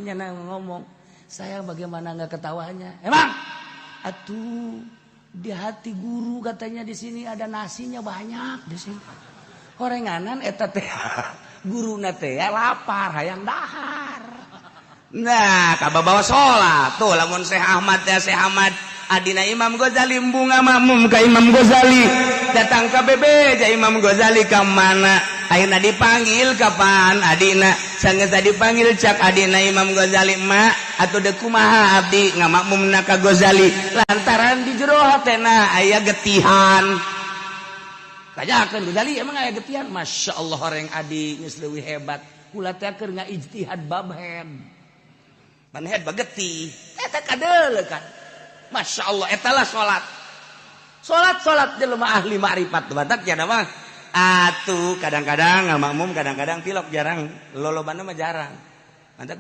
Nyana ngomong, saya bagaimana nggak ketawanya? Emang atuh di hati guru katanya di sini ada nasinya banyak, di sini horenganan eta teh guru teh lapar, hayang dahar. Nah, kabawa salat tuh lamun Syekh Ahmad ya, Syekh Ahmad adina Imam Ghazali, bunga makmum ka Imam Ghazali, datang ka bebeja Imam Ghazali ka mana. Akhirnya dipanggil, kapan adina sangat dipanggil, cak adina Imam Ghazali, "Mak, atau dek kumaha abdi ngamakmumna ka Ghazali?" Lantaran di jero hatena aya getihan. Kajakeun Ghazali, emang aya getihan? Masya Allah, orang adi geus leuwih hebat, kula teh keur ngaijtihad bab haid, ban haid bagetih eta kadeuleu kan. Masya Allah, etalah salat, salat, salat jelema ahli ma'rifat. Batak ya mah atuh kadang-kadang ngamakmum, kadang-kadang tilok, jarang, lolobana mah jarang. Mantap.